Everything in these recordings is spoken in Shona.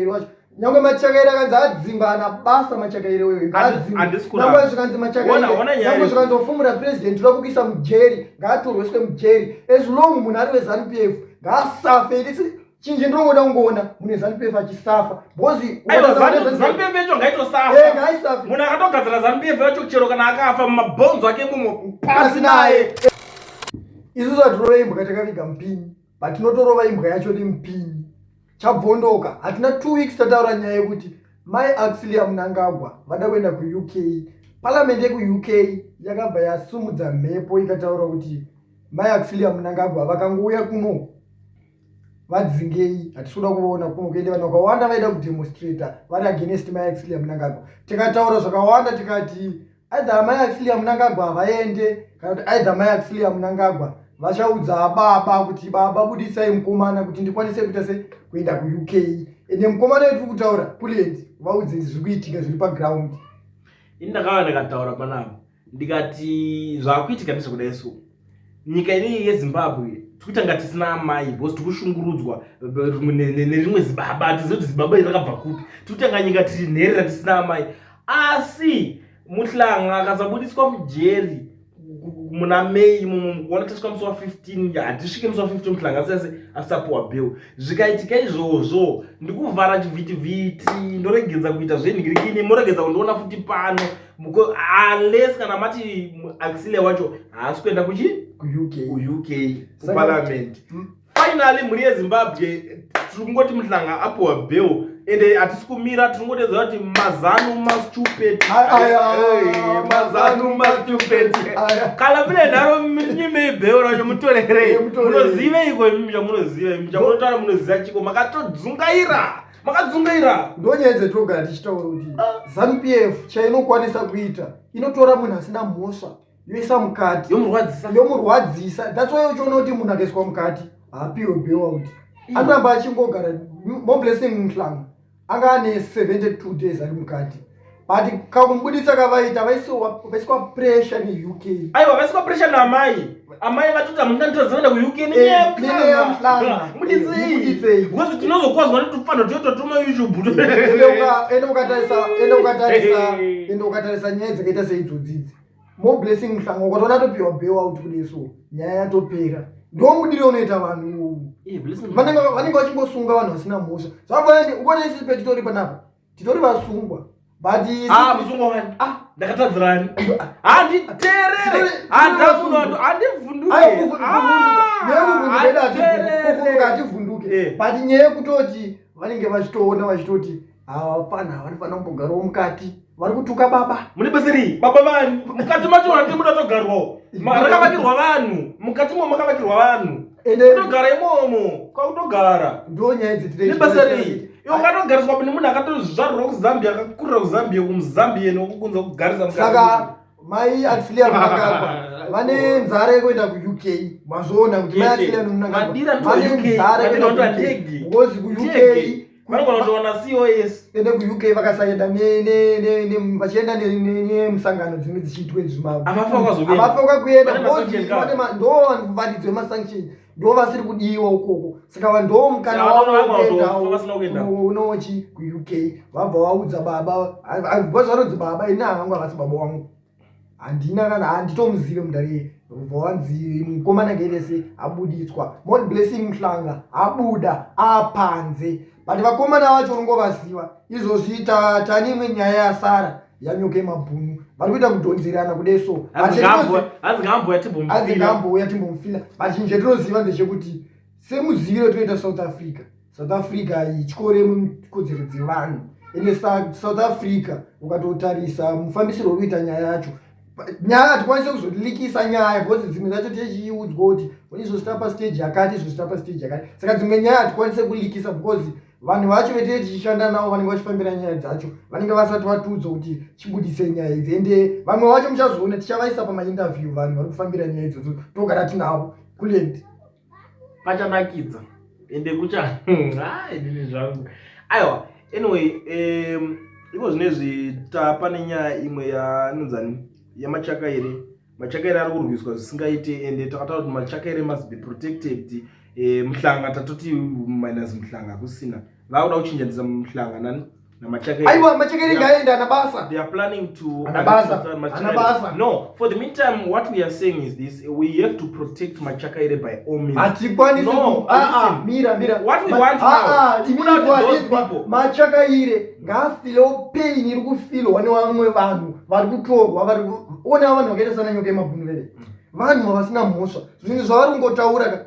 Machakaire wacho. Nyangwe Machakaire akanzi adzingwa ana basa Machakaire wewe. Ngadzingwe. Zvikanzi Machakaire. Nyangwe zvikanzi ofumura president toda kukuisa mujeri, ngaatorweswe mujeri. As long munhu ari weZanu PF ngaasafe. Chinji ndinongoda kungoona munhu weZanu PF achisafa. Because aiwa Zanu PF yacho ngaitosafa. Eh, ngaisafe. Munhu akatogadzira Zanu PF yacho chero kana akafa mumabhonzo ake imomo pasi naye. Isusu hatirove imbwa takaviga mupinyi. But tinotorova imbwa yacho nemupinyi. Chabvondoka. Hatina 2 weeks tataura nyaya yekuti Mai Auxilia Mnangagwa vada kuenda kuUK. Parliament yekuUK yakabva yasumudza mhepo ikataura kuti Mai Auxilia Mnangagwa vakangouya kuno vadzingei, hatisi kuda kuvaona kuno kuende. Vanhu vakawanda vaida kudemonstrata vari against Mai Auxilia Mnangagwa. Tikataura zvakawanda tikati either Mai Auxilia Mnangagwa havaende kana kuti either Mai Auxilia Mnangagwa vachaudza baba kuti baba budisai mukomana kuti ndikwanise kuita se kuenda kuUK. Ende mukomana wetiri kutaura Kulend, vaudze zviri kuitika zviri paground. Ini ndakava ndakataura panapa ndikati zvaakuitika ndezvekudai so nyika inei yeZimbabwe tikuita nga tisina amai because tikushungurudzwa nerimwe zibaba, hatizivi kuti zibaba iri rakabva kupi. Tikutanga nyika tiri nherera tisina amai, asi Muhlanga akasabudiswa mujeri muna May imomo, kuona tasvika musi wa15, hatisvike musi wa15 Muhlanga asase asapuwa bail. Zvikaitika izvozvo, ndikuvhara chivhitivhiti, ndoregedza kuita zvenhingirikini, moregedza kundiona futi pano, unless kana mati Auxilia wacho haasi kuenda kuchi kuUK, kuUK kuparliament. Finally, mhuri yeZimbabwe, tiri kungoti Muhlanga apuwa bail, ende hatisi kumira, tiri kungoteedza kuti mazanu mastupid, mazanu mastupid. Kana mune nharo, nyimei bail racho mutorerei. Munoziveiko imi? Chamunoziva imi, chamunotaura munoziva chiko? Makatodzungaira, makadzungaira. Ndonyaya dzetogara tichitaura kuti ZANU PF chainokwanisa kuita, inotora munhu asina mhosva yoisa mukati, yomurwadzisa, yomurwadzisa. That's why uchiona kuti munhu akaiswa mukati haapiwe bail out, anoramba achingogara. Moreblessing Mhlanga anga ane 72 days ari mukati, but kakumubudisa kavaita, vaiswa pressure neUK. Aiwa, vaiswa pressure naamai. Amai vatoti hamungandiradza kuUK nenyaya yaMhlanga, muditsei, because tinozokwazwa netufana toita tuma YouTube. Ende ukatarisa nyaya dzakaita seidzodzidzi, Moreblessing Mhlanga ukatoona atopiwa bail out kudeso, nyaya yatopera. Ndomudire unoita vanhu, vanenge vachingosunga vanhu vasina mhosva. Zvafanani ukona isi petitori panapa titori vasungwa, but Ah, musungwa wani? Ah. Ndakatadzirani? Handiteerere, handafunwa, handivhunduke. Hativhunduke, but nyaya yekutoti vanenge vachitoona vachitoti havapana, vanofanira kumbogarawo mukati, vari kutuka baba. Mune basa rei? Baba vani mukati macho? Handi muda togarwawo, rakavakirwa vanhu mukati mo, makavakirwa vanhu. Ende kutogara imomo kwakutogara. Ndo nyaya dzetiri. Nebasa rei iwe ukatogariswa nemunhu akatozvarwa kuZambia, akakurira kuZambia, kumuzambian wokukunza kugarisa mukati? Saka Mai Auxilia Mnangagwa vane nzara yekuenda kuUK. Mazvoona kuti Mai Auxilia Mnangagwa Madira ndo vane UK, nzara madira yekuenda ndo kuUK. ndege. Because kuUK Ndege. Vanogona kutowana cos. Ende kuUK vakasaenda vachienda nemusangano dzinenge dzichiitwa izvi. Havafa vakazokuenda. Havafa vakakuenda. Vane masanction card. Ndo varidzi vemasanction, ndo vasiri kudiwa ukoko, saka ndo mukana Saka wavo vamwe wekuendawo vatofa vasina kuenda. Unochi kuUK vabva vaudza baba, because vanonzi baba, ini hangu havasi baba wangu, handina kana handitomuzive mudare. Bva wanzi mukomana ngaitese abuditswa, Moreblessing Mhlanga abuda apanze, but vakomana vacho unongovaziva izvozvi. Tane imwe nyaya yasara yanyoka yemabhunu, vari kuita kudhonzerana kudeso. Hanzi ngaamboya timbomufila. Hanzi ngaambouya timbomufila, but chinhu chatinoziva ndechekuti semuziviro tinoita South Africa, South Africa ityore kodzero dzevanhu. Ende South Africa ukatotarisa mufambisiro uri kuita nyaya yacho, nyaya hatikwanisi kuzolikisa nyaya because dzimwe dzacho tichiudzwa kuti izvo zvitapa stage yakati, izvo zvitapa stage yakati. Saka dzimwe nyaya hatikwanisi kulikisa because vanhu vacho vetee tichishanda navo vanenge vachifambira nyaya dzacho vanenge vasati vatiudzwa kuti chibudise nyaya idzi. Ende vamwe vacho muchazoona tichavaisa pamainterview, vanhu vari kufambira nyaya idzodzo togara tinavo kulendi. Pachanakidza ende kucha inini zvangu aiwa. Anyway, iko zvinezvi tapa nenyaya imwe yanonzani yaMachakaire. Machakaire ari kurwiswa zvisingaite, ende takataura kuti Machakaire must be protected. Muhlanga tatoti minus Muhlanga kusina. Vakuda kuchinjanisa Mhlanga nani naMachakaire. Aiwa, Machakaire ngaaende, ana basa. They are planning to Ana basa, ana basa. No, for the meantime, what we are saying is this: we have to protect Machakaire by all means. Hatikwanisi. No, Ah, ah, listen. mira, mira. What we want Ah, ah, now, tikuda kuti inzwa, those inzwa. people- Machakaire ngaafilewo pain iri kufilwa nevamwe vanhu vari kutorwa, vari ona vanhu vakaita sana Nyoka yemabhunu vere, vanhu vasina mhosva. Zvinhu zvavari kungotaura ka,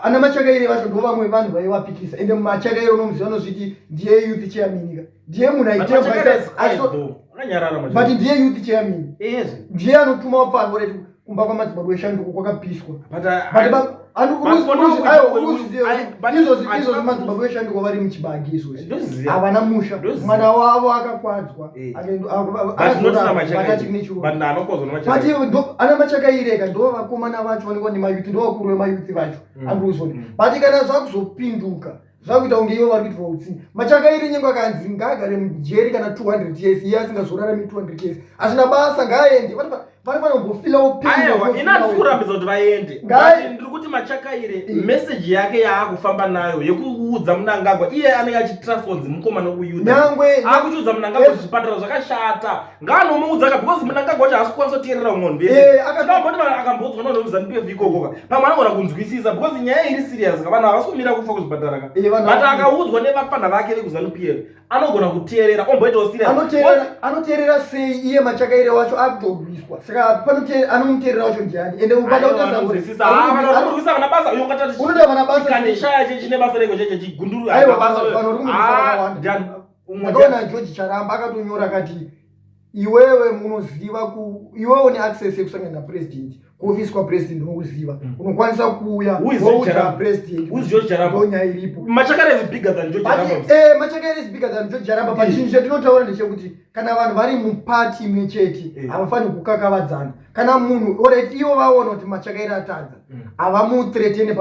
ana Machakaire vacho ndo vamwe vanhu vaivapikisa. Ende Machakaire unomuziva, anozviti ndiye youth chairman ka, ndiye munhu But aitembwa. Machakaire is quiet though. Akanyarara But Machakaire. ndiye youth chairman. Yes. Ndiye anotuma vapfanhu reti kumba kwamadzibaba eshanduko kwakapiswa. But But But for now, izvozvi izvozvi madzibaba eshanduko vari muchibage izvozvi. Ndoziva. Havana musha. Ndoziva. Mwana wavo akakwadzwa. But not na Machakaire. But anokozwa naMachakaire. But ana Machakaireka ndo vakomana vacho vanenge nemayouth, ndo vakuru vemayouth vacho. Andozvoni. But kana zvakuzopinduka, zvakuita kunge ivo vari kuitirwa utsinye. Machakaire nyengo akanzi ngaagare mujeri kana 200 years, iye asingazorarami 200 years, hazvina basa, ngaaende. Vanofanira kumbofilawo pain. Aiwa, yatinofilawo. ina handisi kurambidza kuti vaende. But ndiri kuti Machakaire, message yake yaakufamba nayo yekuudza Munangagwa, iye anenge achitrust kunzi mukomana wekuyouth, Nyangwe akuchiudza Munangagwa kuti zvipatara zvakashata, ngaanomuudza ka, because Munangagwa wacho haasi kukwanisa kuteerera umwe munhu. Vese vanhu akamboudzwa navanhu vemuZANU PF ikoko ka, pamwe anogona kunzwisisa, because nyaya iri serious ka, vanhu havasi kumira kufa kuzvipatara ka. Vanhu But akaudzwa nevafana vake vekuZANU PF, anogona kuteerera, omboitawo serious. Anoteerera sei iye Machakaire wacho akutorwiswa? Saka anomuteerera wacho ndiani? Ende upada Vanonzwisisa. Ah, vanhu vari kurwisa vana basa uyo ungatati Unoda vana basa sei? Kandishaya chine basa reko cheche chigunduru. Aiwa, basa vanhu vari kumurwisa vakawanda. Ndiani? Umwe Ndakaona George Charamba akatonyora akati, iwewe munoziva ku iwewe une access yekusangana napresident, kuofisi kwapresident unokuziva, unokwanisa kuuya Who is George woudza Charamba? president. Who is George Charamba? Ndo nyaya iripo. Machakaire is bigger than George But, Charamba. Machakaire is bigger than George Charamba, but chinhu chatinotaura ndechekuti kana vanhu vari mupati imwe chete, havafaniri kukakavadzana. Kana munhu, alright, ivo vaona kuti Machakaire atadza, havamuthreatene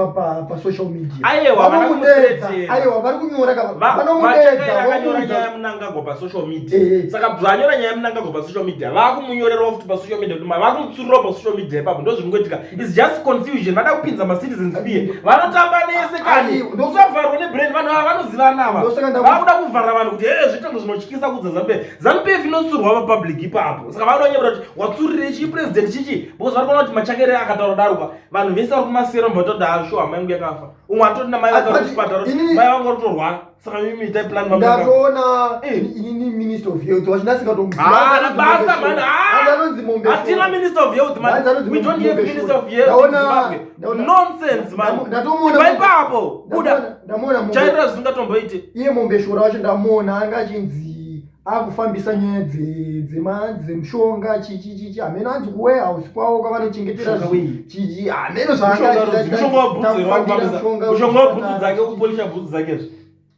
pasocial media. Aiwa, havana Vanomudedza. kumuthreatena. Aiwa, vari kunyora ka, Machakaire vanomudedza, akanyora vomuudza. nyaya yaMunangagwa pasocial media. Saka zvanyora nyaya yaMunangagwa pasocial media, vakumunyorerawo futi pasocial media kuti vakumutsurirawo pasocial media ipapo. Ndo zvingoitika, is just confusion. Vada kupinza macitizens fear. Vanotamba nese kani. Aiwa, Usavharwa nebrain, vanhu ava vanozivana ava. Ndosaka Vakuda kuvhara vanhu kuti ee zvitango zvinotyisa kudza ZANU PF. ZANU PF inotsurwa papublic ipapo, saka vanonyebera kuti watsurirei chii president chichi, because vari kuona kuti Machakaire akataura daruka, vanhu vese vari kumasero mbatoti asho hama yangu yakafa, umwe atori namai vake vari But kuchipatara, mai vangu vari kutorwara, saka mimi itai plan vaMnangagwa. Ndatoona inini Minister of Health wacho Ah, basa man, ah! anonzi Mombe. Hatina Minister of Health, man. Hanzi anonzi We don't have Mombe Minister Shore. of Health in Zimbabwe. Nonsense, man. Ndatomuona. Ibva ipapo, buda. Ndamuona Mombe. Chaita zvisingatomboiti. Iye Mombeshora wacho ndamuona anga achinzi akufambisa nyaya dzemushonga, chichichichi, hameno, hanzi kuwarehouse kwavo kwavanochengetera. Mushonga wei? Chichi, hameno zvaanga achiita. Mushonga webhutsu here? Takufambira Wakufambisa mushonga mushonga webhutsu wechipatara. dzake, kupolisha bhutsu dzake zve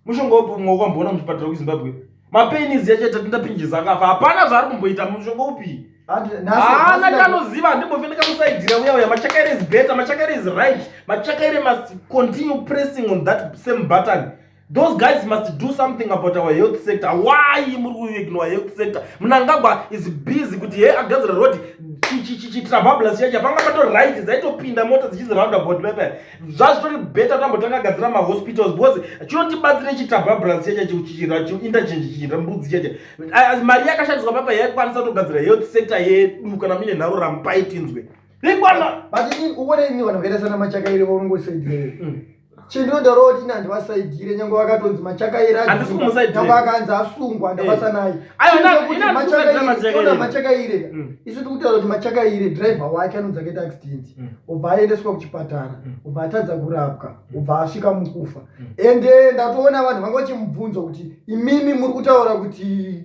mushonga upi umwe wakamboona muchipatara kuZimbabwe? Mapenis yacho tatindapinjisa akafa, hapana zvaari kumboita. Mushonga upi? Haana chanoziva. Handimbofe ndikamusaidhira uya uya. Machakaire is better, Machakaire is right. Machakaire must continue pressing on that same button. Those guys must do something about our health sector. Why muri kuignore health sector? Mnangagwa is busy kuti he agadzira road, chitrabablas chacho panga pato right, dzaitopinda mota dzichizi roundabout pepe, zvazvitori better tambotanga agadzira mahospitals, because chinotibatsire chitrabablas chacho, interchange chimbudzi chacho, mari yakashandiswa papa yaikwanisa kutogadzira health sector yedu. Kana muine nharo, rambai tinzwe ikwana. But uone ini vanhu vakaita sana Machakaire vaunongosaidhire, chendinotaurawo kuti ini handivasaidhire, nyange vakatonzi Machakaire, Handisi kumusaidhira. nyange akanzi asungwa, handabasa naye. Aiwa, Chinoita kuti ina handisi kusaidhira Machakaire. Ona Machakaire, isu tikutaura kuti Machakaire, driver wake anonzi akaita accident, ubva aendeswa kuchipatara, ubva atadza kurapwa, ubva asvika mukufa. Ende ndatoona vanhu vanga vachimubvunza kuti, imimi muri kutaura kuti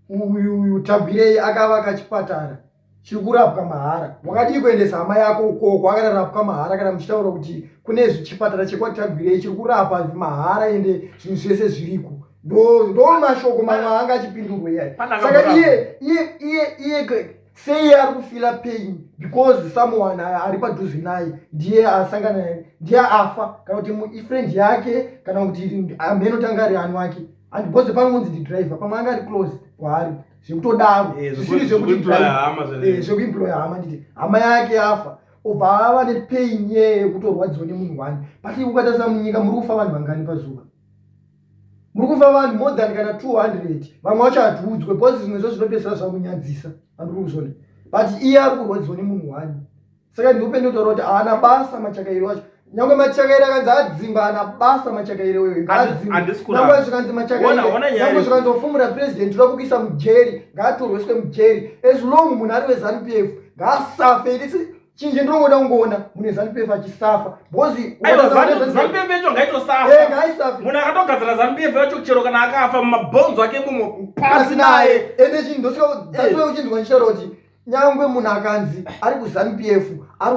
uyu Tagwirei akavaka chipatara chiri kurapwa mahara, wakadii kuendesa hama yako ukoko akararapwa mahara, kana muchitaura kuti kune chipatara chekwaTagwirei chiri kurapa mahara, ende zvinhu zvese zviriko? Ndo mashoko mamwe anga achipindurwa iyai. Pana Saka akamborapa. iye sei ari kufila pain because someone ari padhuze naye ndiye asangana naye, ndiye afa, kana kuti ifriend yake, kana kuti amheno tanga ari ani wake, and because panonzi ndidriver, pamwe anga ari close kwaari zvekutodaro. Zvisiri zvekuti Zvekuemploya hama Zvekuemploya hama, nditi hama yake afa, obva ava nepain yeye yekutorwadziwa nemunhu wani. But ukatarisa munyika muri kufa vanhu vangani pazuva? Muri kufa vanhu more than kana 200, vamwe vacho hatiudzwe because zvimwe zvo zvinopedzisira zvakunyadzisa, handiri kuzvona. But iye ari kurwadziwa nemunhu one, saka ndiupe ndotaura kuti haana basa machakairo acho. Nyange machakairo akanzi adzingwa, haana basa machakairo iyoyo. Handisi kuramba. Nyange zvikanzi machakairo, Ona nyaya nyange zvikanzi wafumura president, toda kukuisa mujeri, ngaatorweswe mujeri. As long munhu ari weZANU PF, ngaasafe. Itisi chinji ndinongoda kungoona munhu weZANU PF achisafa because Aiwa, ZANU PF yacho ngaitosafa. Ngaisafe. Munhu akatogadzira ZANU PF yacho, chero kana akafa, mumabhonzo ake imomo pasi pasi naye. naye. Ende chinhu ndosika uchinzwa ndichitaura kuti nyangwe munhu akanzi ari kuZANU PF, ari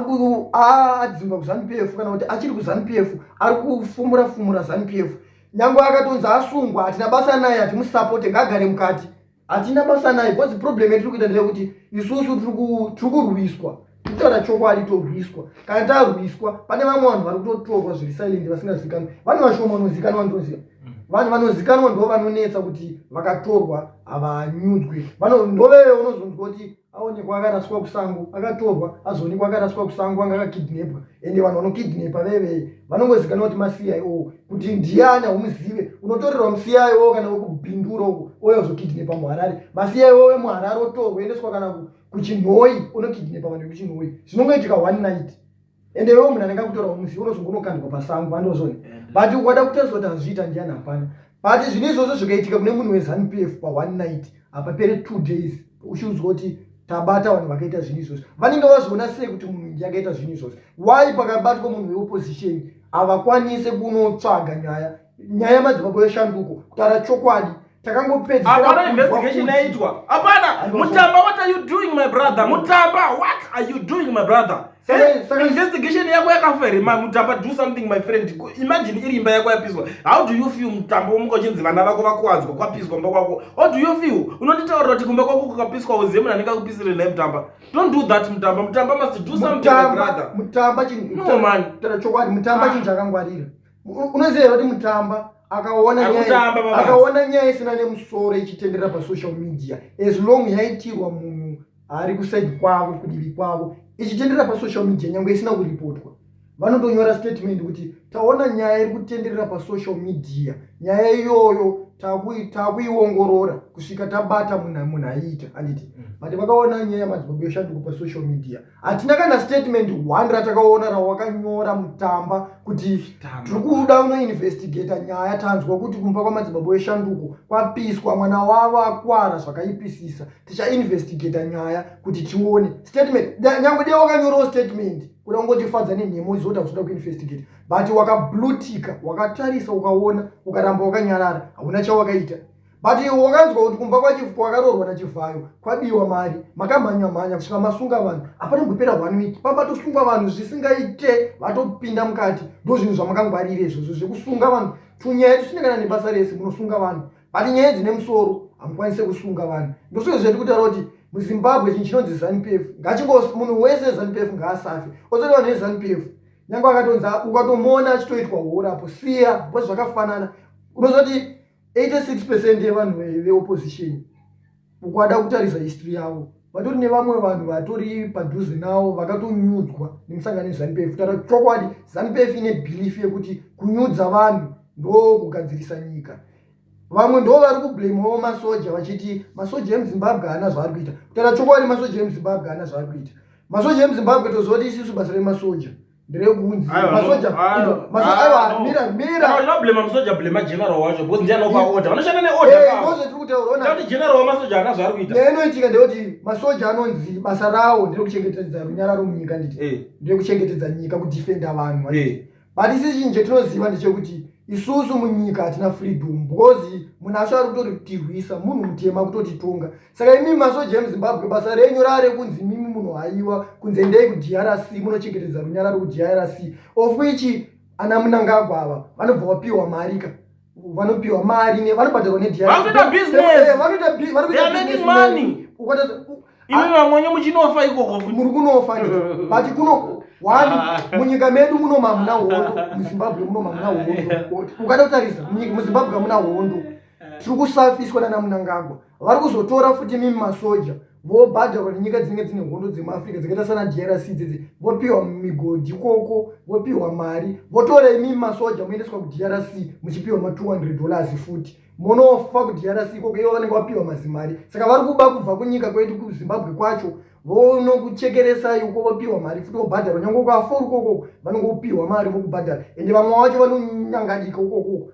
adzingwa kuZANU PF, kana kuti achiri kuZANU PF, ari kufumura fumura ZANU PF, nyangwe akatonzi asungwa, hatina basa naye, hatimusapote, ngaagare mukati, hatina basa naye. Because problem yatiri kuita ndeyekuti isusu tiri kurwiswa, kutaura chokwadi torwiswa. Kana tarwiswa, pane vamwe vanhu vari kutotorwa zviri silent, vasingazikanwi. Vanhu vashoma vanozikanwa, ndinoziva vanhu vanozikanwa ndo vanonetsa kuti vakatorwa havanyudzwi. Ndoveve unozonzwa kuti aonekwa akaraswa kusango, akatorwa, azoonekwa akaraswa kusango, anga akakidnepwa. Ende vanhu vanokidnepa veve vanongozikanwa kuti maCIO, kuti ndiani haumuzive. Unotorerwa muCIO kana wekubhindura uko, ouya uzokidnepa muHarare. MaCIO emuHarare otorwa, endeswa kana kuChinhoi, unokidnepa vanhu vekuChinhoi. Zvinongoitika one night. Ende iwewe munhu anenge akutora umuzive, unozongonokandwa pasango, andozvona. But ukada kutarisa kuti hazviita ndiani, hapana. But zvinhu izvozvo zvikaitika kune munhu weZANU PF paone night, hapapere 2 days uchiudzwa kuti tabata vanhu vakaita zvinhu izvozvo. Vanenge vazviona sei kuti munhu ndiye akaita zvinhu izvozvo? Why pakabatwa munhu weopposition havakwanise kunotsvaga nyaya? Nyaya yamadzibaba eshanduko, kutaura chokwadi, takangopedzisira Hapana kunzwa investigation yaitwa, hapana. Mutamba, what are you doing, my brother? Mutamba, what are you doing, my brother? Investigation yako yakafa here? Mutamba, do something, my friend. Imagine iri imba yako yapiswa, how do you feel? Mutamba, womuka uchinzi vana vako vakuwadzwa, kwapiswa kumba kwako, how do you feel? Unonditaurira kuti kumba kwako kukapiswa, uzive munhu anenge akupisire naye. Mutamba, don't do that. Mutamba, Mutamba must do something, my brother. Mutamba chinhu No, man. Kutaura chokwadi, Mutamba chinhu chakangwarira. Unoziva here kuti Mutamba akaona Ari kutamba mabasa. Akaona nyaya isina nemusoro ichitenderera pasocial media, as long yaitirwa munhu ari kuside kwavo, kudivi kwavo, ichitenderera pasocial media, nyange isina kuripotwa, vanotonyora statement kuti taona nyaya iri kutenderera pasocial media, nyaya iyoyo takuiongorora kusvika tabata munhu aiita, handiti? But vakaona nyaya yamadzibaba eshanduko pasocial media, hatina kana statement one ratakaona rawakanyora, Mutamba, kuti tiri kuda unoinvestigata nyaya, tanzwa kuti kumba kwamadzibaba eshanduko kwapiswa, mwana wavo akwara zvakaipisisa, tichainvestigata nyaya kuti tione. Statement, nyange dei wakanyorawo statement, kuda kungotifadza nenhemo izoti hausida kuinvestigata, but wakablutika, wakatarisa, ukaona, ukaramba wakanyarara, hauna chawakaita. But wakanzwa kuti kumba kwakaroorwa naChivhayo kwabiwa mari, makamhanya-mhanya kusvika masunga vanhu. Hapana kumbopera one week, pabatosungwa vanhu zvisingaite, vatopinda mukati. Ndo zvinhu zvamakangwarira izvozvo zvekusunga vanhu. Tunyaya tusina kana nebasa rese munosunga vanhu, but nyaya dzine musoro hamukwanise kusunga vanhu. Ndosvike zvetu kutaura kuti muZimbabwe chinhu chinonzi ZANU PF ngachingo, munhu wese ZANU PF ngaasafe. Ozoti vanhu veZANU PF, nyange akatonzi, ukatomuona achitoitwa horapo, siya, because zvakafanana. Unozoti 86% yevanhu veopposition, ukada kutarisa history yavo, vatori nevamwe vanhu vatori padhuze navo vakatonyudzwa nemusangano weZANU PF. Taura chokwadi, ZANU PF ine belief yekuti kunyudza vanhu ndo kugadzirisa nyika. Vamwe ndo vari kublamewo masoja, vachiti masoja emuZimbabwe haana zvaari kuita. Kutaura chokwadi, masoja emuZimbabwe haana zvaari kuita. Masoja emuZimbabwe, toziva kuti isusu basa remasoja nderekunzi masoja, aiwa, mira, mira. Unoblema musoja, blema general wacho, because ndiye anopa order, vanoshanda neorder. Ndozvetiri kutaura, ona. Kuti general wamasoja haana zvaari kuita. Nyaya inoitika ndeyekuti masoja anonzi basa rawo nderekuchengetedza runyararo munyika, nditi? Nderekuchengetedza nyika, kudefenda vanhu. But isi chinhu chetinoziva ndechekuti isusu munyika hatina freedom, because munhu acho ari kutotirwisa munhu mutema kutotitonga. Saka imimi masoja emuZimbabwe, basa renyu rare kunzi imimi munhu haiwa kunze, ndei kuDRC munochengetedza runyararo kuDRC, of which ana Munangagwa ava vanobva vapiwa mari ka, vanopiwa mari, vanobhadharwa. Vanoita business. Vanoita They are making money. Imi vamwenye muchinofa ikoko futi. Muri kunofa, but kuno one munyika medu muno mamuna hondo. MuZimbabwe muno mamuna hondo. Ukada kutarisa, muZimbabwe hamuna hondo, tiri kusafiswa nana Munangagwa. Vari kuzotora futi mimi masoja. Vobhadharwa nenyika dzinenge dzine hondo dzemuAfrica dzakaita sana DRC dzedze, vopiwa migodhi ikoko, vopiwa mari, votora imimi masoja moendeswa kuDRC muchipiwa ma$200 futi, monofa kuDRC ikoko, ivo vanenge vapiwa mazimari. Saka vari kuba kubva kunyika kwedu kuZimbabwe kwacho, vonokuchekeresai uko, vopiwa mari futi, vobhadharwa. Nyange ukafa uri ukoko, vanongopiwa mari vokubhadhara, ende vamwe vacho vanonyangadika ukoko,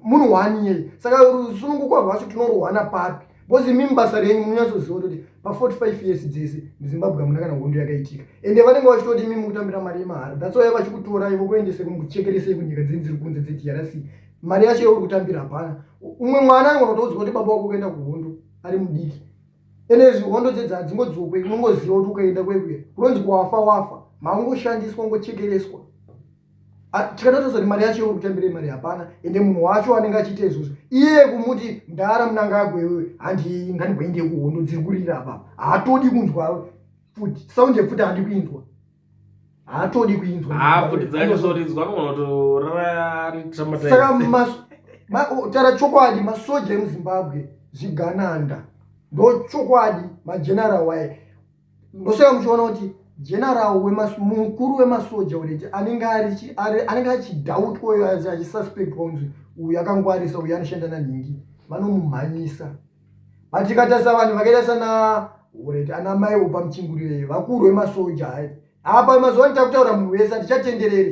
munhu one yeye. Saka rusununguko rwacho tinorwana papi? Because imimi basa renyu munonyatsoziva kuti pa45 years dzese muZimbabwe hamuna kana hondo yakaitika, ende vanenge vachitoti imimi mukutambira mari yemahara. That's why vachikutorai, vokuendese kumukuchekeresei kunyika dzenyu dziri kunze dzeDRC. Mari yacho yauri kutambira hapana. Umwe mwana anogona kutoudzwa kuti baba wako kuenda kuhondo ari mudiki, ende hondo dzedzi hadzingodzokwe. Unongoziva kuti ukaenda kwekuya kunonzi wafa, wafa, maungoshandiswa, ungochekereswa. Tikatotaura kuti mari yacho yauri kutambira mari hapana, ende munhu wacho anenge achiita izvozvo, iye kumuti mudhara Munangagwa iwewe, handi ngandimboende kuhondo dziri kurira apa, haatodi kunzwa futi sound yepfuti, handi kuinzwa, haatodi kuinzwa. Pfuti dzakachosoridzwa, anogona kutorara. Saka taura chokwadi, masoja emuZimbabwe zvigananda, ndo chokwadi. Mageneral waye, ndosaka muchiona kuti general mukuru wemasoja ureti anenge anenge achidoubtwa, achisuspectwa kunzi uyu akangwarisa, uyu anoshanda nanhingi, vanomumhanyisa. But tikatarisa vanhu vakaita sana ureti ana mai Oppah Muchinguri, vakuru vemasoja apa mazuva ano takutaura munhu wese, hatichatendereri.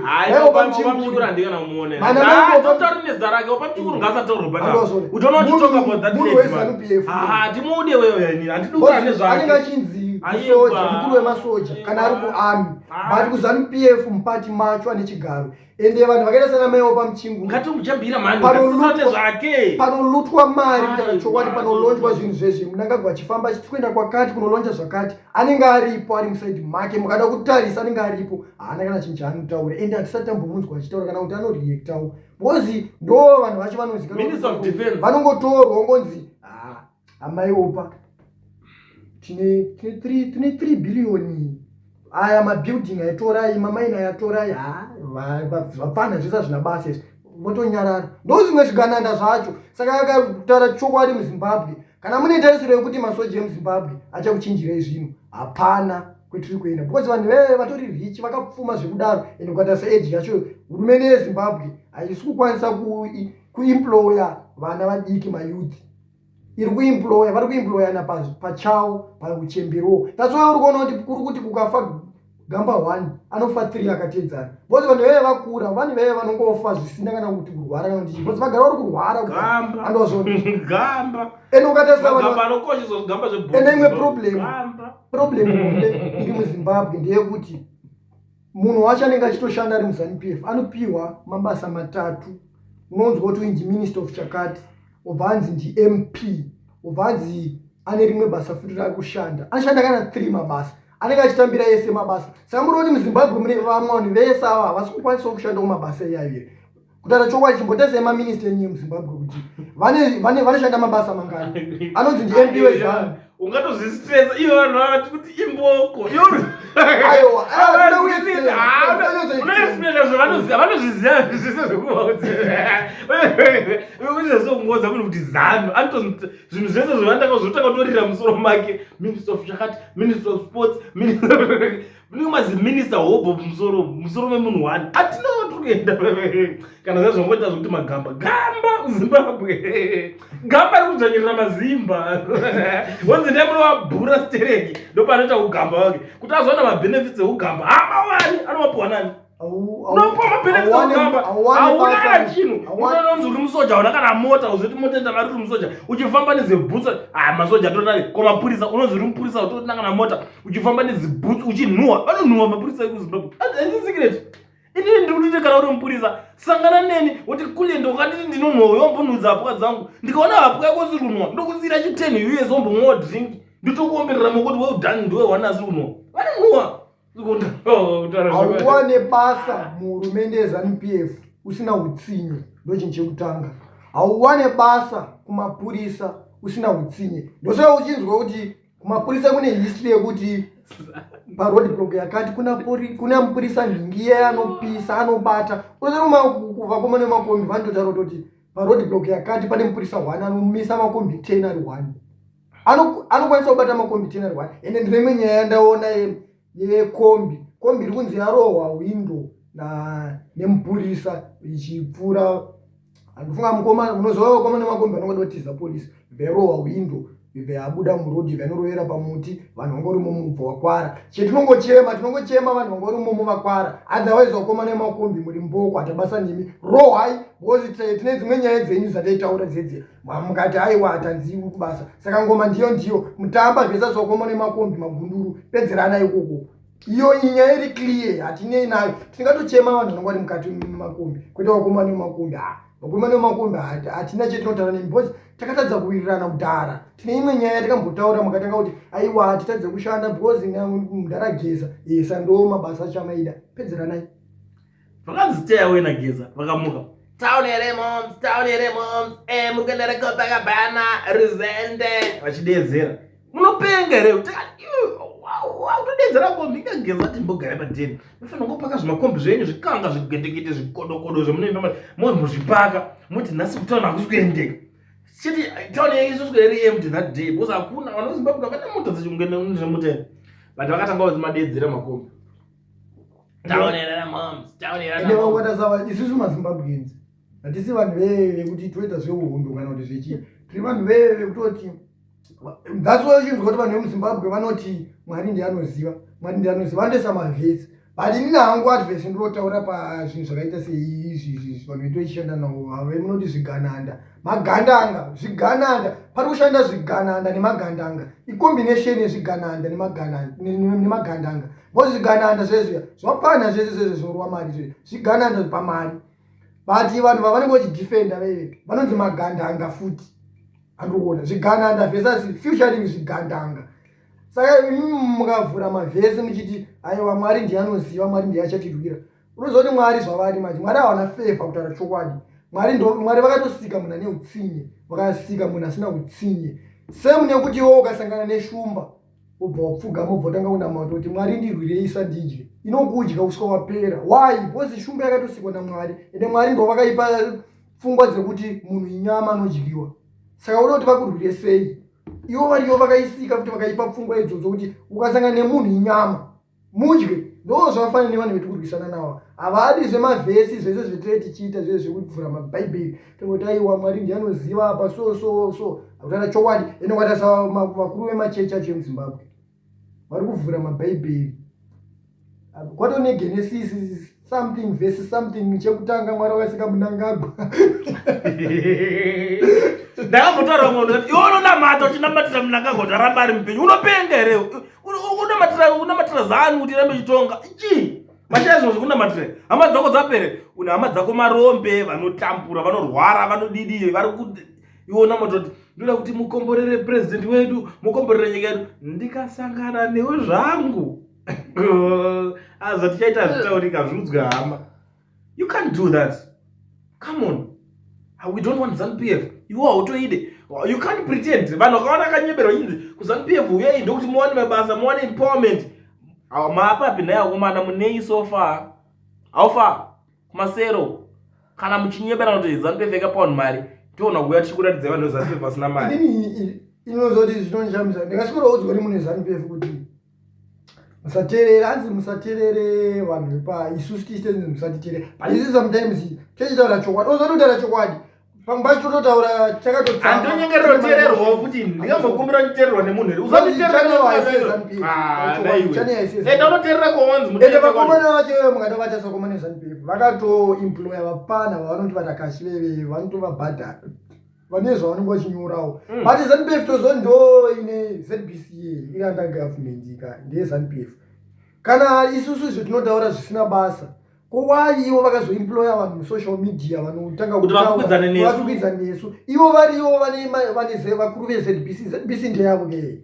Tauri nezita rake, Oppah Muchinguri ngaasataurwe panapa. Utoona kuti talk about that Munhu lady, weZANU man. PF. Ah, hatimude wewe, ini handidi kutaura nezvake. Anenge achinzi Aiwa. musoja, mukuru wemasoja kana ari kuarmy, Ah. but kuZANU PF mupati macho ane chigaro, ende vanhu vakaita sana mai Oppah Muchinguri Ngatomujambira mani, ngatisate zvake. Panolootwa mari, kutaura Aiwa. chokwadi, panolonjwa zvinhu zvezve, Munangagwa achifamba achikuenda kwakati kunolonja zvakati, anenge aripo, ari muside make. Mukada kutarisa, anenge aripo, haana kana chinhu chaanotaura, ende hatisati tambomunzwa achitaura kana kuti anoreactawo, because ndo vanhu vacho vanozikanwa. Minister of Defense. Vanongotorwa ngonzi, "Ah, amai Oppah, tine 3 billion, aya mabuilding ayatorai, mamaini ayatorai, ha vapfana zvese hazvina basa izvi," votonyarara. Ndo zvimwe zvigananda zvacho. Saka akataura chokwadi, muZimbabwe kana mune tarisiro yekuti masoja emuZimbabwe achakuchinjirai zvinhu, hapana kwetiri kuenda, because vanhu veve vatori rich, vakapfuma zvekudaro. Ende ukatarisa age yacho, hurumende yeZimbabwe haisi kukwanisa kuemploya vana vadiki, mayouth. Iri kuemploya, vari kuemployana pachavo pauchemberowo. That's why uri kuona kuti kuri kuti kukafa gamba 1, anofa 3 akatedzana, because vanhu veve vakura, vanhu veve vanongofa zvisina kana kuti kurwara kana kuti chii, because vagara vari kurwara. Gamba. Andozvona. Gamba. Ende ukatarisa vanhu Magamba anokosheswa, gamba zvebhutsu. Ende imwe problem. Gamba. Problem hombe iri muZimbabwe ndeyekuti munhu wacho anenge achitoshanda ari muZANU PF anopiwa mabasa matatu. Unonzwa kuti uyu ndiminister of chakati, obva anzi ndiMP, obva anzi ane rimwe basa futi raari kushanda. Anoshanda kana 3 mabasa, anenge achitambira ese mabasa. Saka muri kuti muZimbabwe mune vamwe vanhu vese ava havasi kukwanisawo kushandawo mabasa iyayo here? Kutaura chokwadi, chimbotarisai maminista enyu emuZimbabwe kuti vanoshanda mabasa mangani. Anonzi ndiMP weZANU. Ungatozvistressa ivo vanhu vavati kuti imboko. Aiwa, Unoexplaina zvavanoziva, vanozviziva zvese zvekuvaudza. Kungoudza munhu kuti ZANU, anoto zvinhu zvese zvavandaka zvotanga kutorira musoro make, minister of chakati, minister of sports, minister, munenge maziminista hobho musoro memunhu one. Hatina kwatiri kuenda kana zva zvangoita zvokuti magamba gamba kuZimbabwe, gamba riri kudzvanyirira mazimba, wanzi ndiye munovabhura stereki, ndopanoita kugamba wake kuti azowana mabenefits ekugamba. Hamawani anomapiwa nani? Unopiwa mabenefits ekugamba, hauna kana chinhu. Unononzi uri musoja, hauna kana mota, uzoti mota enda mari, uri musoja uchifamba nezebhutsu. Ah, masoja atonari ko mapurisa, unonzi uri mupurisa, utotina kana mota, uchifamba nezibhutsu, uchinhuhwa, vanonhuhwa mapurisa ekuZimbabwe. Haisi secret, inini ndiri kutoti kana uri mupurisa, sangana neni woti kule, ndokanditi ndinonhuhwa, yombonhudza hapwa dzangu, ndikaona hapwa yako siri kunhuhwa, ndokusiyira chi10 US, wombomwawo drink, nditokuomberera maoko kuti well done, ndiwe one asiri kunhuhwa. Vanonhuhwa. Hauwane basa muhurumende yeZANU PF usina utsinye, ndo chinhu chekutanga. Hauwane basa kumapurisa usina utsinye. Ndosaka uchinzwa kuti kumapurisa kune history yekuti paroad block yakati kuna mupurisa nhingi iye anopisa, anobata. Vakomana vemakombi vanototaura kutoti paroad block yakati pane mupurisa 1 anomisa makombi 10 ari 1. Anokwanisa kubata makombi 10 ari 1. Ende ndine imwe nyaya yandaona yekombi. Kombi iri kunzi yarohwa window nemupurisa ichipfuura. Handifunga mukoma, unoziva vakoma nemakombi vanongoda kutiza polisi. Verohwa window, veabuda murodhi, vanorovera pamuti, vanhu vanga uri mumubvo wakwara. Chetinongochema, tinongochema vanhu vanga uri mumomo vakwara. Otherwise vakoma nemakombi muri mboko, hatabasa nemi. Rohwai, because tine dzimwe nyaya dzenyu dzataitaura dzedze. Mukati aiwa hatanziwi kubasa. Saka ngoma ndiyo ndiyo. Mutamba zvese vakoma nemakombi magunduru, pedzerana ikoko. Iyo inyaya iri clear, hatinei nayo. Tingatochema vanhu vanonga vari mukati memakombi, kwete vakoma nemakombi. Vakoma nemakombi hatina chetinotaura nemi because takatadza kuwirirana kudhara. Tine imwe nyaya yatakambotaura mukatanga kuti aiwa hatitadze kushanda because mudhara Geza. Yesa ndo mabasa acho amaida. Pedzeranai. Vakanzi stay away naGeza, vakamuka. Town here moms, town here moms, muri kuenda reCopacabana, Rizende. Vachideedzera. Munopenga here? Wakutodeedzera kombi, ingageza timbogara padeni. Munofanira kungopaka zvimakombi zvenyu, zvikanga, zvigwendekete, zvikodokodo zvamunoimba, mozvipaka. Moti nhasi kutaura hakusi kuendeka. Chiti town yenyu isoswera iri empty that day because hakuna vanhu veZimbabwe havana mota dzechikungenda nezvemota. But vakatanga vachimadeedzera makombi. Town here moms, town here. Ende vakwata sava isusu maZimbabweans. Hatisi vanhu vekuti toita zvehondo kana kuti zvechii. Tiri vanhu vekutoti that's why uchinzwa kuti vanhu vemuZimbabwe vanoti Mwari ndiye anoziva, Mwari ndiye anoziva, vanotoisa mavhesi. But inini hangu advesi ndinotaura pazvinhu zvakaita seizvi izvi vanhu vetoishanda navo avo munoti zvigananda, magandanga, zvigananda, pari kushanda zvigananda nemagandanga, icombination yezvigananda nemagandanga. Because zvigananda zvezviya zvapana zvese zvese zvorwa mari zvezvi, zvigananda pamari. But vanhu vavanenge vachidefenda veve vanonzi magandanga futi. Andikuona zvigananda versus featuring zvigandanga. Saka imimi mukavhura mavhesi muchiti aiwa Mwari ndiye anoziva, Mwari ndiye achatirwira. Unoziva kuti Mwari zvavari manje, Mwari hawana favor kutaura chokwadi. Mwari ndo Mwari vakatosika munhu ane utsinye, vakasika munhu asina utsinye. Same nekuti iwe ukasangana neshumba ubva wapfugama ubva watanga kunamata kuti Mwari ndirwirei isandidye, inokudya kusvika wapera. Why? Because shumba yakatosikwa naMwari, ende Mwari ndo vakaipa pfungwa dzekuti munhu inyama anodyiwa. Saka unoda kuti vakurwire sei? Ivo varivo vakaisika kuti vakaipa pfungwa idzodzo kuti ukasangana nemunhu inyama mudye. Ndo zvakafanana nevanhu vetu kurwisana navo. Havadi zvemavhesi zvese zvetee tichiita zvese zvekuvhura mabhaibheri tongoti aiwa Mwari ndiye anoziva apa so so so. Hakutana chokwadi. Ende ukatarisa vakuru vemachechi acho emuZimbabwe vari kuvhura mabhaibheri kwato neGenesis something verse something chekutanga Mwari wakasika Mnangagwa. Ndakambotaura munhu ndikati, iwe unonamata uchinamatira Mnangagwa kuti arambe ari mupenyu, unopenga here? Unamatira ZANU kuti irambe ichitonga chii? Mashaya zvimwe zvekunamatira. Hama dzako dzapere, une hama dzako marombe, vanotambura, vanorwara, vanodidii, vari ku iwe unamata kuti ndoda kuti mukomborere president wedu, mukomborere nyika yedu. Ndikasangana newe zvangu. Zvatichaita hazvitaurika, hazviudzwe hama. You can't do that. Come on. We don't want ZANU-PF. Iwe hautoide. You can't pretend. Vanhu vakaona akanyeberwa chinzi kuZANU-PF uyai ndokuti muwane mabasa, muwane empowerment. Maapapi nhai akomana munei so far? How far? Kumasero. Kana muchinyebera kuti ZANU-PF yakapa vanhu mari, toona kuuya tichikuratidza vanhu veZANU-PF vasina mari. Inini inozoti zvinondishamisa. Ndikaswera udzwa uri mune ZANU-PF kuti musateerere, hanzi musateerere vanhu vepa isusu tichite nzi musatiteerere. But isusu sometimes tichitaura chokwadi, ozototaura chokwadi. Pamwe pacho tototaura chakatotsama. Handinyengerero teererwawo futi, ndingambokumbira nditeererwa nemunhu here? Usanditeerera. Enda unoteerera kwawanzi muteerere. Ende vakomana vacho mukada kuvatasa vakomana veZANU-PF vakatoemploya vapana vavanoti varakashi veve vanotovabhadhara. Vane zvavanenge vachinyorawo. But ZANU-PF tozo ndo ine ZBC iri under government ka ndeye ZANU-PF. Kana isusu izvo tinotaura zvisina basa. Ko why ivo vakazoemploya vanhu musocial media vanotanga Kuti vakwikwidzane nesu. Vakwikwidzane nesu. Ivo varivo vane vakuru veZBC. ZBC ndeyavo ke.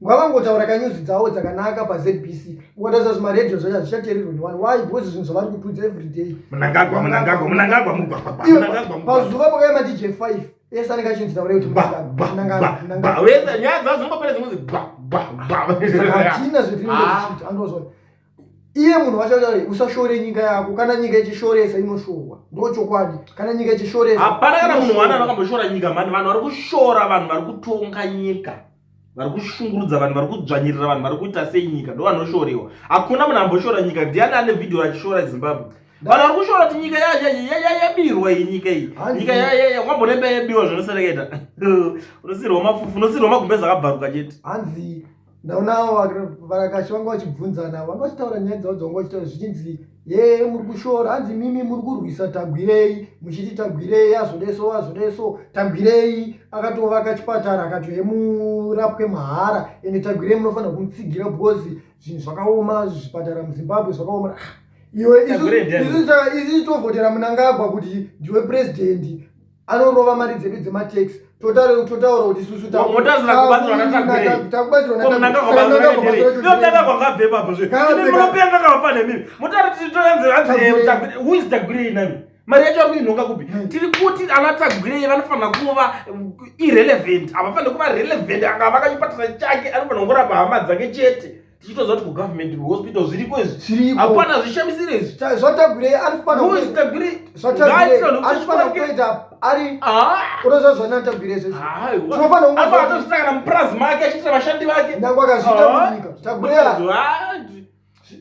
Ngavangotaura kanyuzi dzavo dzakanaka paZBC. Ukatarisa zvimaredhiyo zvacho hazvichateererwi nevanhu. Why? Because zvinhu zvavari kutudza every day. Mnangagwa, Mnangagwa, Mnangagwa, mugwagwagwa, Iwe, Mnangagwa, mugwagwa. Pazuva pakaema DJ 5 ese anenge achinzi taura kuti Gwa, Mnangagwa, gwa, Mnangagwa, gwa, Mnangagwa. gwa. Wese, nyaya dzadzo dzinongopera dzinonzi gwa, gwa, gwa. Saka hatina zvetinenge tichiita. Andozwa. Iye munhu wacho achati usashore nyika yako. Kana nyika ichishoresa inoshorwa. Ndo chokwadi. Kana nyika ichishoresa. Hapana kana munhu wana akamboshora nyika mani. Vanhu vari kushora vanhu vari kutonga nyika. Vari kushungurudza vanhu, vari kudzvanyirira vanhu, vari kuita sei nyika, ndo vanoshorewa. Hakuna munhu amboshora nyika. Ndiani ane vhidhiyo achishora Zimbabwe? Vanhu vari kushora kuti nyika yabirwa iyi, nyika iyi, nyika wambonemba yabiwa zvinosereketa. Unosirwa mafufu, unosirwa magumbezi akabvaruka chete. Hanzi ndaona varakashi vanga vachibvunzana, vanga vachitaura nyaya dzavo dzavanga vachitaura, zvichinzi ye muri kushora, hanzi mimi muri kurwisa Tagwirei, muchiti Tagwirei azodeso azodeso. Tagwirei akatovaka chipatara, akati yemurapwe mahara, ende Tagwirei munofanira kumutsigira because zvinhu zvakaoma, zvipatara muZimbabwe zvakaoma. Ah, iwe isusu tovhotera Munangagwa kuti ndiwe purezidendi anorova mari dzedu dzematax, totaura kuti isusu takubatsirwa. Nami mari yacho ari kuinhonga kupi? Tiri kuti ana Tagwirei vanofanira kuva irrelevant, havafaniri kuva relevant. Akavaka chipatara chake, anofanira kungorapa hama dzake chete, tichitoziva kuti kugovernment hospital zviriko izvi, hapana zvishamisiro izvi. ZvaTagwirei anofanira kuita ari unoziva zvanaTagwirei zvezvo. Tinofanira atozvita kana mupurazi make, achiitira vashandi vake. Nyange akazviita munyika, Tagwirei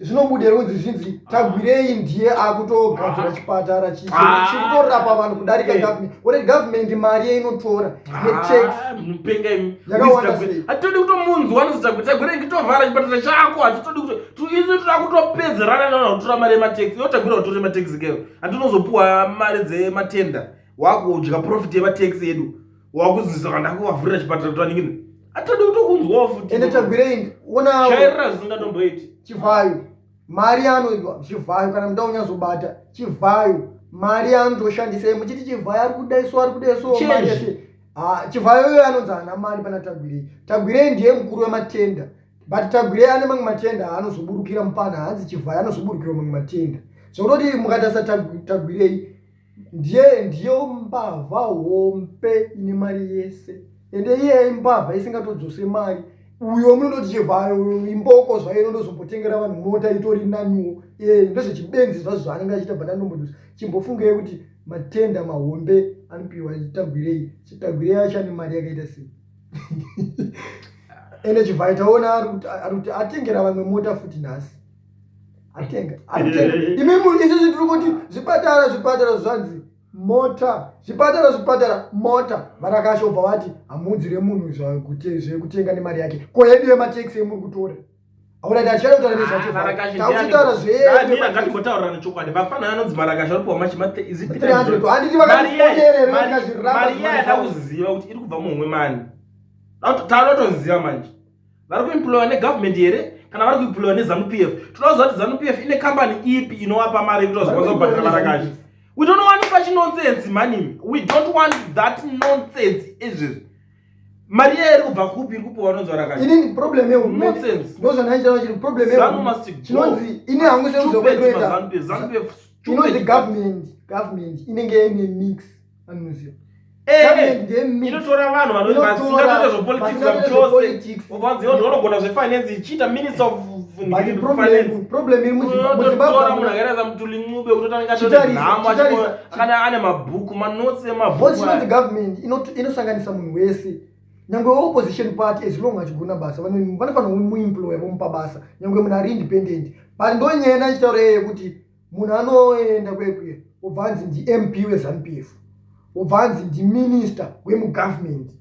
zvinobuda kunzi zvinzi Tagwirei ndiye akutogadzira chipatara chikutorapa vanhu kudarika government. Ore government mari yeinotora yetax Mupenga imi. yakawanda sei? Hatitodi kutomunzwa anonzi Tagwirei, ngitovhara chipatara chako. Hatitodi kuti isu toda kutopedzerana navanhu kutora mari yematax. Iwo Tagwirei utore matax keyo, handinozopuwa mari dzematenda, wakudya profit yematax edu, wakuzisa kana ndakuvavhurira chipatara kuti vaningini. Hatitodi kutokunzwawo futi. Ende Tagwirei ona shairira zvisingatomboiti. Chivhayo mari yaanoiwa Chivhayo, kana muda kunyazobata Chivhayo, mari yaanotoshandisa muchiti Chivhayo ari kudaiso, ari kudaiso, mari yese. Chivhayo iyoyo anonzi haana mari pana Tagwirei. Tagwirei ndiye mukuru wematenda, but Tagwirei ane mamwe matenda aanozoburukira mupana. Hanzi Chivhayo anozoburukira mamwe matenda, zvekutoti mukatarisa Tagwirei ndiye ndiyo mbavha hombe ine mari yese, ende iye imbavha isingatodzose mari. Uyo munondoti Chivhayo imboko zvayo, inondozombotengera vanhu mota, itori naniwo. Ndezvechibenzi zvazvo zvaanenge achiita, but anombodusa. Chimbofungei kuti matenda mahombe anopiwa Tagwirei, Tagwirei acho ane mari yakaita sei? Ende Chivhayo taona ari kuti atengera vamwe mota futi nhasi, atenga, atenga. Imi isusu tiri kuti zvipatara, zvipatara, zvanzi mota, zvipatara, zvipatara, mota. Varakashobva vati hamuudzire munhu zvekutenga nemari yake. Ko yedu yematax yemuri kutora? Aurati hatichada kutaura nezvacho, takuchitaura. Zveatimbotaurira nechokwadi, vafana anonzi Marakasha aripuwa machi. Handiti vakatifonderere? Mari yada kuziva kuti iri kubva muhomwe mani. Tanotoziva manje vari kuemployiwa negovernment here kana vari kuemployiwa neZANU PF. Toda kuziva kuti ZANU PF ine kambani ipi inovapa mari yekuti vazokwanisa kubhadhara varakashi. We don't want such nonsense money, we don't want that nonsense. Izvezvi mari iya iri kubva kupi, iri kupiwa vanonzi varakashi? Inini problem yehurumende Nonsense. Ndozvanaichitaura chiri problem. ZANU must go. Chinonzi ini hangu Stupid sekuzokwetoita maZANU PF, ZANU PF stupid. Inonzi government inenge ine mix, anoziva. Government ndiye mix. Inotora vanhu Inotora vasingatoita zvepolitics vasingatoita zvachose. zvepolitics. Uvanzi vanhu vanogona zvefinance, ichiita minister of But finance. problem iri Unotora muZimbabwe munhu akaita saMthuli Ncube, kutoti anenge atori Chitarisa, nhamo, chitarisa. kana ane mabhuku, manotsi Both emabhuku. chinonzi government inosanganisa munhu wese, nyange weopposition party, as long achigona basa vanofanira kumuemploya, vomupa basa, nyange munhu ari independent. But ndonyaya ndachitaura iye yekuti munhu anoenda kwekwe, obva anzi ndiMP weZANU PF, obva anzi ndiminister wemugovernment,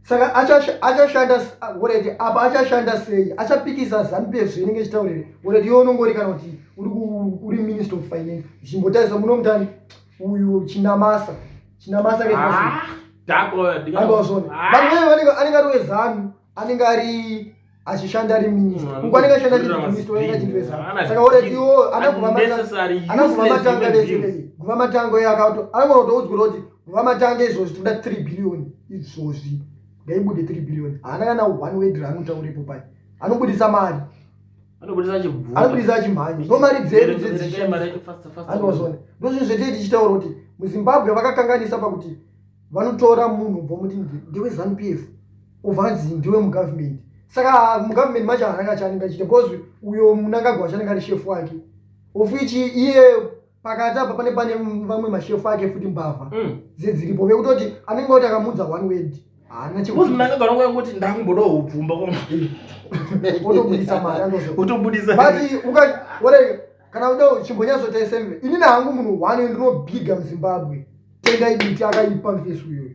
saka achashanda already apa achashanda sei? Achapikisa ZANU PF zvainenge ichitaurire already? Iwe unongori kana kuti uri minister of finance, zvimbotarisa munomutani uyu Chinamasa, Chinamasa akaita sei? Ah, dhako. Andozvona vanhu veve vanenge anenge ari weZANU, anenge ari achishanda ari minister, uku anenge ashanda achiri minister, anenge achiri weZANU. Saka already iwo ana Guvamatanga vese veve Guvamatanga iye akato anogona kutoudzwa kuti Guvamatanga izvozvi tinoda 3 billion, izvozvi ngaibude 3 billion. Haana kana one word raanotauripo pai, anobudisa mari. Anobudisa chibvuta. Anobudisa achimhanya, ndo mari dzedu dzedzishandiswa. Andozvona, ndozvinhu zvetei tichitaura kuti muZimbabwe vakakanganisa pakuti vanotora munhu vomuti ndeweZANU PF, obva anzi ndiwe mugovernment. Saka mugovernment macho haana chaanenge achiita, because uyo Munangagwa achanenge ari shefu wake, of which iye pakati apa pane vamwe mashefu ake futi, mbavha dzedziripo, vekutoti anenge oti akamudza one word. Haana chekuti Mnangagwa anongo yangoti ndakumbodawo hupfumba otobudisa mari andozo otobudisa. But uka ore kana uda chimbonyatsoita semve inini hangu munhu one ndinobhiga muZimbabwe Tendai Biti akaipa mufesi uyoyo.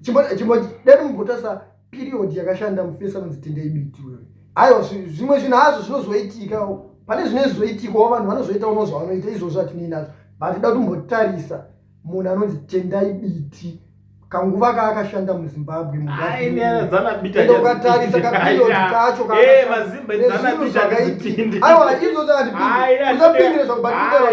Chimbo chimbo dai mumbotasa period yakashanda mufesi anonzi Tendai Biti uyoyo. Aiwa zvimwe zvinhu hazvo zvinozoitika pane zvine zvizoitikawo vanhu vanozoita uno zvavanoita izvozvo hatinei nazvo but da kumbotarisa munhu anonzi Tendai Biti kanguva kaakashanda muZimbabwe ende ukatarisa kaperiod kacho aiwa izvozvo hatipindire zvakubaaiwa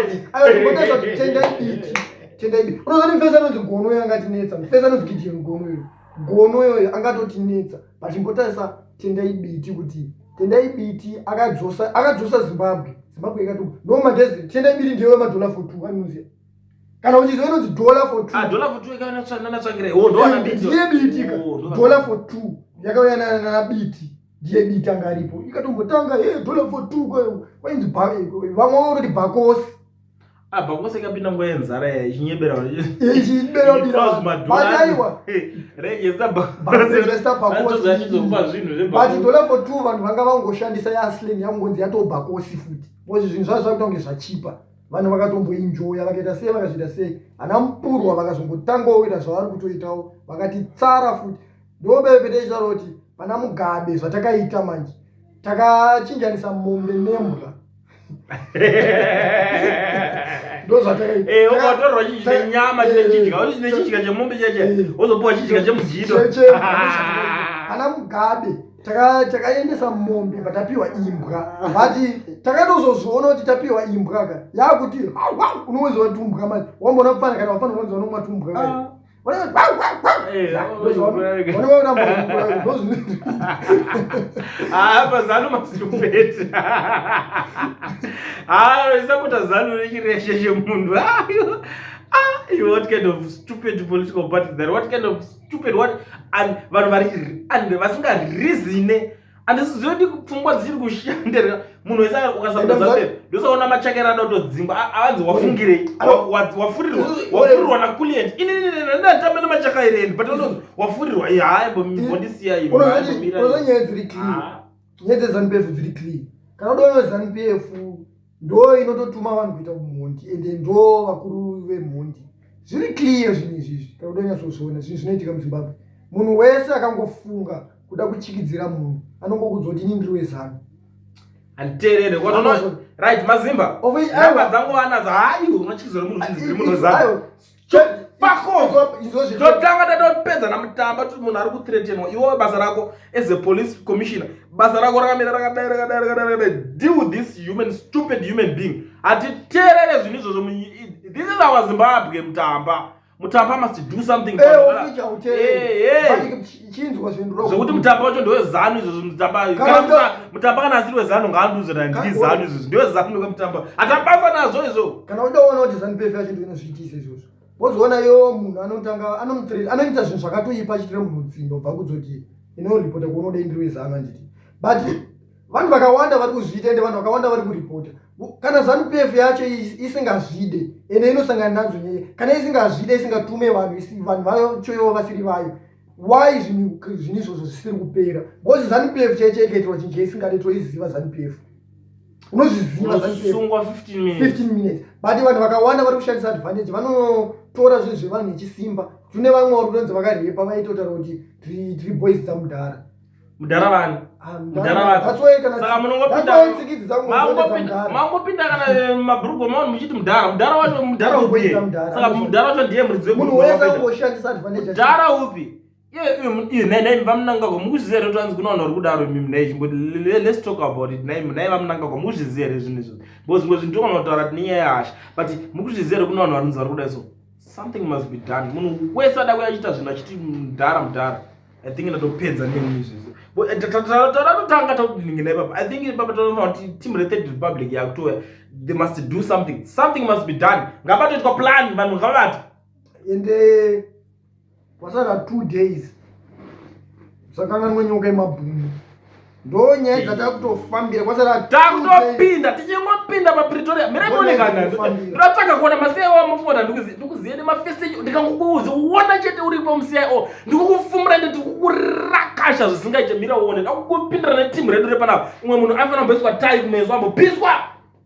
timbotarisa kuti Tendai Biti Tendai Biti unozoti mufesi anonzi Gono uyo angatinetsa mufesi anonzi Gideon Gono uyo Gono uyoyo angatotinetsa but imbotarisa Tendai Biti kuti Tendai Biti akadzosa akadzosa Zimbabwe Zimbabwe ikati ndo madezi Tendai Biti ndiye wemadollar for two anoziva kana uchiziva inonzi dollar for two ah dollar for two ikana natsvangira oh ndo ana Biti ndiye Biti ka oh, dollar for two yakauya na Biti ndiye Biti anga aripo ikatombotanga hey dollar for two kwainzi vamwe vanoti Bakosi Ah, Bakosi ikapinda nguva yenzara ya ichinyebera ichinyebera regesta Bakosi but dollar for two vanhu vanga vangoshandisa yaslang yakungonzi yatoo Bakosi futi because zvinhu zvazvo zvakuita kunge zvachipa vanhu vakatomboenjoya vakaita sei vakazviita sei ana Mupurwa vakazongotangawo kuita zvavari kutoitawo vakati tsara futi ndobepeteichitaura kuti pana Mugabe zvatakaita manje takachinjanisa mombe nembwa ndozvatakaitatorwa chidya nyama chine chidya chemombe cheche wozopuwa chidya chemujido ana Mugabe takaendesa mombe batapiwa imbwa but takatozozviona kuti tapiwa imbwa ka yakuti unoweziwa tumbwa manje wambona kufana kana wafana unonzi vanomwa tumbwa ka apa Zanu masitupeti isapota Zanu nechireshe chemunhu. What kind of stupid political party that? What kind of stupid, what? And vanhu vari and vasingarizine handisizivi kuti pfungwa dzichiri kushandira munhu wese ukasapota ndosaona machakera ada kutodzingwa avanzi wafungirei wafurirwa wafurirwa nakulient inini ndanditamba nemachakaireni but unozi wafurirwa hayi mbondisiya. Unoza nyaya dziri clear, nyaya dzeZANU PF dziri clear. Kana udoona ZANU PF ndo inototuma vanhu kuita kumhondi ende ndo vakuru vemhondi. Zviri clear zvinhu izvizvi. Kana udonyatsozviona zvinhu zvinoitika muZimbabwe, munhu wese akangofunga kuda kuchikidzira munhu anongokudza kuti ini ndiri weZANU. Handiteerere. Right, mazimba namba dzangu anadzo. Hayi, unochikidzira munhu zvinhu zviri munhu weZANU. Fuck off. Totanga tatopedza namutamba kuti munhu ari kuthreatenwa. Iwewe basa rako as a police commissioner, basa rako rakamira rakadai rakadai rakadai rakadai, deal with this human, stupid human being. Hatiteerere zvinhu izvozvo. This is our Zimbabwe. Mutamba, Mutamba must do something. Chinzwa zvinhu Zvekuti Mutamba wacho ndeweZANU izvozvo. Mutamba, Mutamba kana asiri weZANU ngaandiuze kuti handii ZANU izvozvo, ndeweZANU kaMutamba, hatabasa nazvo izvo. Kana udaona kuti ZANU PF yacho ndo inozviitisa izvozvo, wozoona yo munhu anotanga anoita zvinhu zvakatoipa achiitira munhu utsindo bva kudzoti inoripota kuonoda indiri weZANU handiti. But vanhu vakawanda vari kuzviita ende vanhu vakawanda vari kuripota. Kana ZANU PF yacho isingazvide ende inosangana nadzo nyaya, kana isingazvide, isingatume vanhu, vanhu vacho ivo vasiri vayo, why zvinhu izvozvo zvisiri kupera? Because ZANU PF chaicho ikaitirwa chinhu chaisingade toiziva ZANU PF, unozviziva. Unosungwa 15 minutes. 15 minutes. But vanhu vakawanda vari kushandisa advantage, vanotora zvinhu zvevanhu nechisimba. Tune vamwe vari kutonzi vakarepa vaitotaura kuti tiri boys dzamudhara. Mudhara vani? Ah, Mudhara vapi? That's why kana Saka munongopinda that's why tsikidzi dzangu dzamudhara. Mangopinda kana mabhurugu maoni muchiti mudhara, mudhara wacho mudhara upi? Boys dzamudhara. Saka mudhara wacho ndiye muridzi Munhu webhurugu wese wapinda. angoshandisa advantage. Mudhara upi? Iye nhai vaMnangagwa, mukuzviziva here kuti anzi kuna vanhu vari kudaro imimi? Nhai chimboti let's talk about it. Nhai vaMnangagwa, mukuzviziva here zvinhu izvozvo? Because zvimwe zvinhu togona kutaura tine nyaya yehasha, but mukuzviziva here kuna vanhu vanonzi vari kudai? So something must be done. Munhu wese ada kuya achiita zvinhu achiti mudhara, mudhara, I think ndatopedza nemi izvizvi. Taratotanga takuningira ipapa. I think ipapa tonofanira kuti team reThird Republic yakutouya, they must do something. Something must be done. Ngapatoitwa plan, vanhu ngavati Ende kwasara 2 days, usakanganwe nyoka yemabhunu. Ndo nyaya dzatakutofambira kwasara 2 days. Takutopinda, tichingopinda paPretoria miremonekana. Ndinotsvaga kuona maCIO amufona, ndikuziye nemafesi enyu. Ndikangokuudza uona chete uripo muCIO, ndikukufumura ende. Ndikukurakasha zvisingaite, mira uone. Ndakupindira netimu redu repanapa. Umwe munhu aifanira kumboiswa tai kumeso, ambopiswa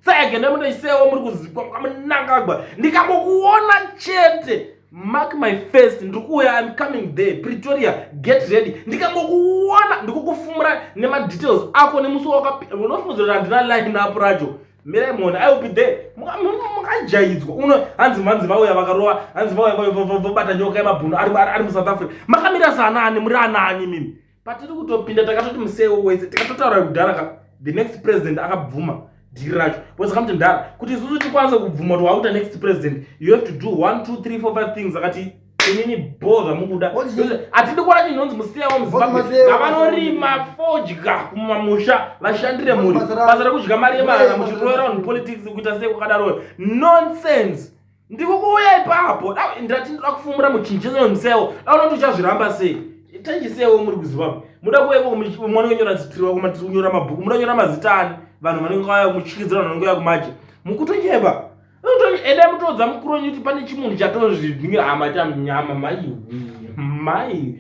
tsege nemunoisewo muri kuzikwa mukamunangagwa. Ndikangokuona chete, mark my face, ndiri kuuya. I'm coming there. Pretoria, get ready. Ndikangokuona, ndikukufumura nemadetails ako nemusi unofungidzira kuti handina line up racho. Mirai muone, I will be there. Mukajaidzwa uno. Hanzi hanzi vauya vakarova, hanzi vauya vobata nyoka yemabhunu ari muSouth Africa. Makamira saanani? Muri anani mimi? Patiri kutopinda takatoti musewo wese, tikatotaura kudhara ka, the next president akabvuma dhiri racho because kamuti ndara kuti isusu tikwanise kubvuma kuti wakuita next president, you have to do 1 2 3 4 5 things. Akati inini bo zvamukuda, hatidi kuona chinonzi musiyawo muZimbabwe. Ngavanorima fodya kumamusha, vashandire mhuri. Basa rekudya mari yemarara muchirovera vanhu politics, kuita sei kwakadaro? Nonsense. Ndiko kuuya ipapo. Ndati ndoda kufumura muchinhu musewo, dauna kuti uchazviramba sei. Tanjisewo muri kuZimbabwe, muda kuuya mwana kunyora zitiriwa kuma tiri kunyora mabhuku, muda kunyora mazita ani? Vanhu vanenge vauya muchikidzira, vanhu vanenge vauya kumachi, mukutonyepa. Endai mutodza mukuru wenyu kuti pane chimunhu chatozvidingira hama ta nyama. Mai, mai.